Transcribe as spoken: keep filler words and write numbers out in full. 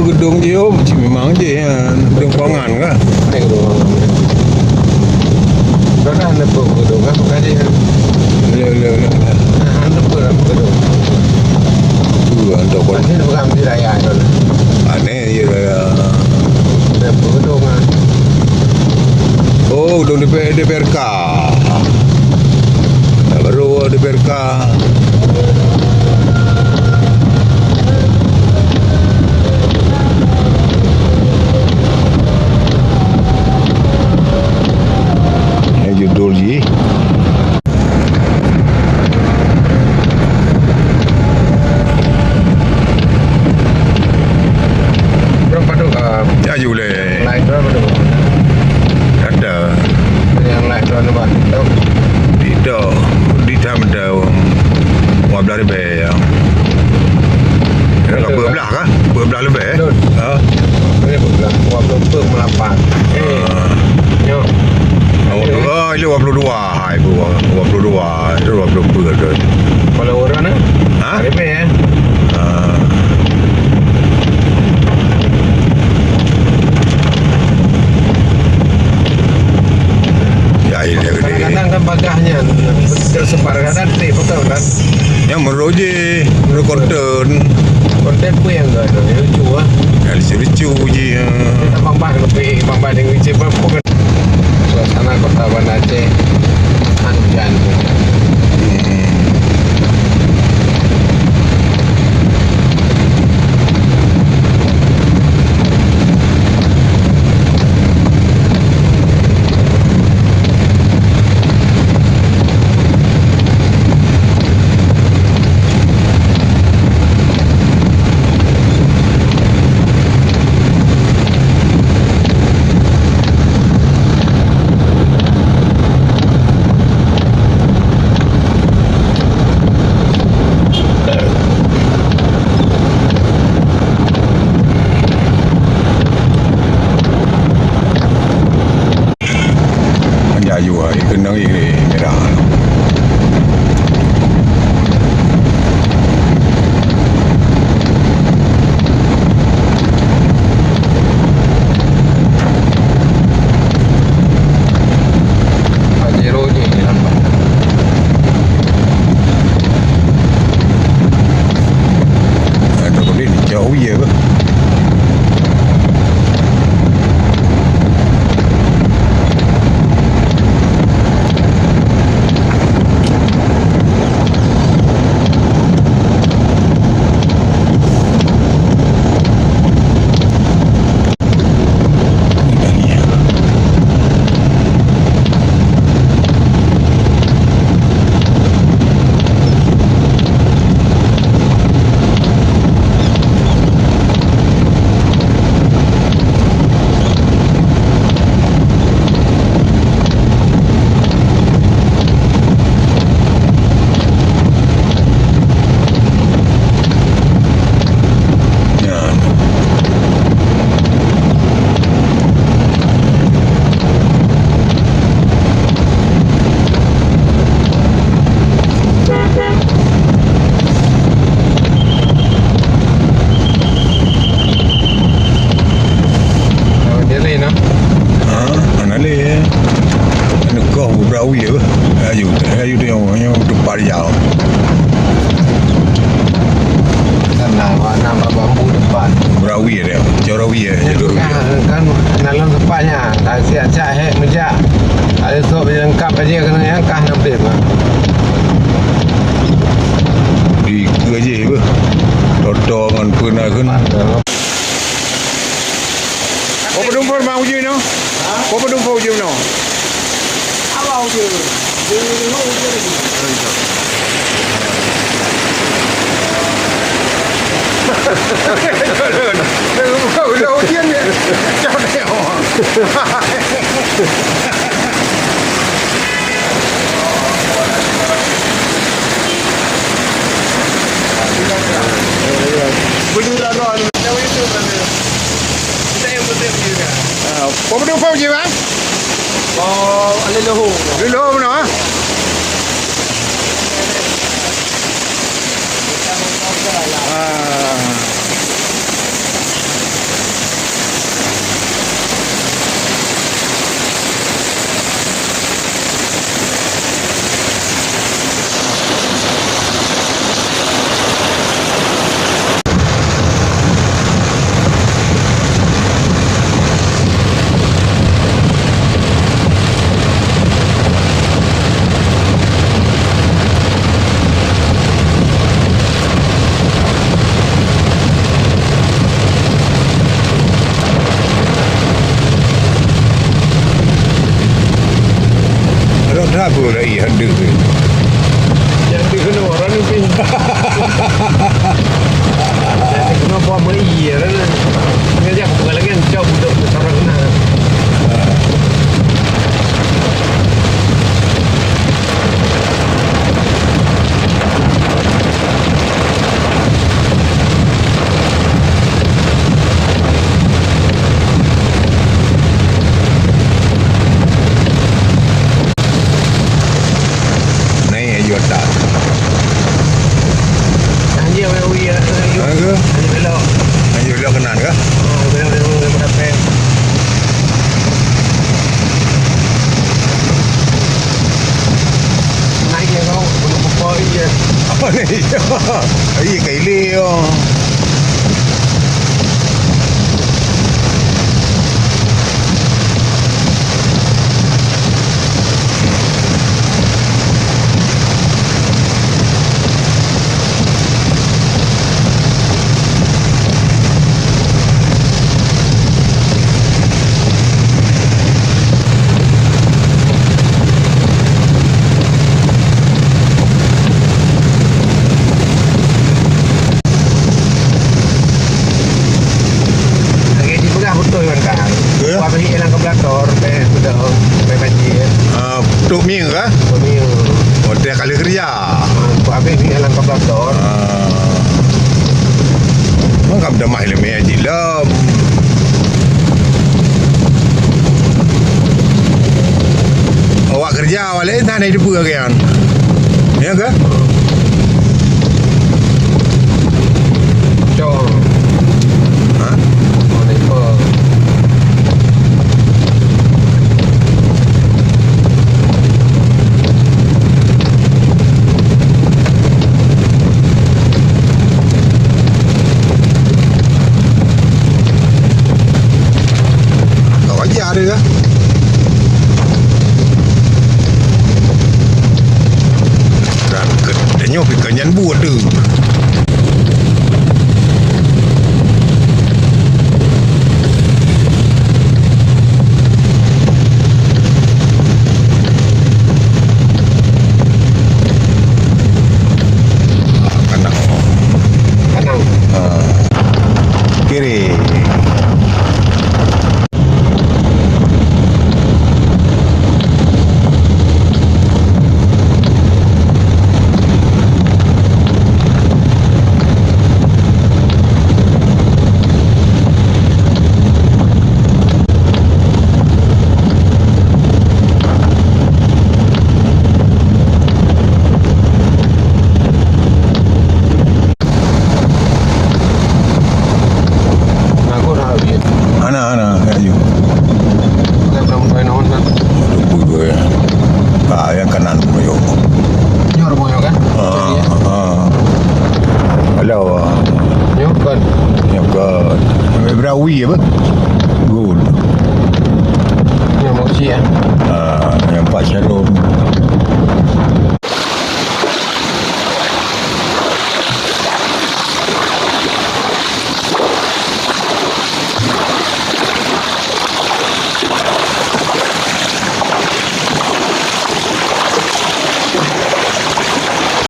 Geudong jih, oh, cit memang jih, ya. Geudong pangan kah? Hai, geudong pangan. Dah, dah, nepuk geudong, kan, bukan jih, kan? Lé, lé, lé, lé. Nah, nepuk, nepuk geudong. Tu, antok kon. Masih bukan di raya, tu. Aneh, ya, raya. Nepuk geudong, kan. Oh, geudong D P, D P R K. Nah, baru D P R K. Ini judul jih. Berapa tu, ah? Laju leh. Naik berapa tu? Ada. Yang naik tu anu, Bang? Tahu? Tidak. Di dalam ada dua belas lebih, ya. Ya, betul, dua belas kah? Dua belas lebih, eh? Betul. Ha? Ini dua belas. Dua puluh empat, dua puluh lapan. Eh. Ah. Nyok. Dua puluh, oh, ini dua puluh dua. Hai, dua, dua puluh dua. Itu dua puluh empat tu. Kalau orang, eh? Ha? Lebih, eh? Ah. Ya, ini dia gede. Kadang-kadang kan bagahnya tersebar, kadang trip, betul kan? Ya, menurut je, menurut konten. Konten pun yang enggak ada, yang lucu lah. Ya, lucu-lucu je, ya. Kita tambah lebih, tambah dengan lucu, bukan. Suasana kota Banda Aceh, hujan. Hmm. Jayu, ah, keunong, eh, mirah. Pajero je lambat. Ada boleh dicari ya ke? Dia lain lah. Ha, hana lé. Neukoh berawi apa? Ayu, ayu tu yang, yang tempat dia. Kan na, na bambu depan. Berawi dia, cara wi ya, jalur wi. Kan, kan dalam tempatnya, tak siap-siap hek meujak. Ada sok lengkap aja kena yang kah na beude mah. Di keue aja apa? Toto ngon peuna kan. Apa dumpur bang uji no? Apa dumpur uji no? Apa uji? Bunyi lagu anu. Ah, apa benda phone je, bang? Oh, ada lohong. Ada lohong mana, ah? Ah. Nyang dikeunoe orang ni pih. Nyang dikeunoe buah mei ya kan. Ngajak bukan lagi cok budok orang na. Naik aju atas. Nah, dia orang ui, ui, ui. Ha, ke? Ui, belok. Aju belok kanan ke? Ha, belok, belok, belok, belok, belok. Naik ya kau, belum apa iya. Apa ni? Iya, kaili, oh. Lagèe jipeugah beutôi kan, Kang. Ya. Buat beli dalam kalkulator, bèk beudôh, bèk banjir. Ah, tok mie kah? Tok mie. Oh, tiap kali kerja. Ah, buat beli dalam kalkulator. Ah. Maka damai lemé jilom. Awak kerja awak laén, hana jiteupeue lagèe nyan. Ya ke? Cong. Ha? Cong. Kau aja ada ke? Dan ke, tanyoe pih ka nyan buet tu. Kanang. Kanang. Ah. Kiri. Lagu dah habis. Hana, hana, kayu. Bukan belum kain naon kan? Tunggu dulu ya. Ah, yang kanan pun yuk. Nyor pun yuk kan? Ah, ah. Halo. Nyor kan? Nyor kan. Berawi apa? Gol. Nyor mau siap. Ah, yang empat jarum.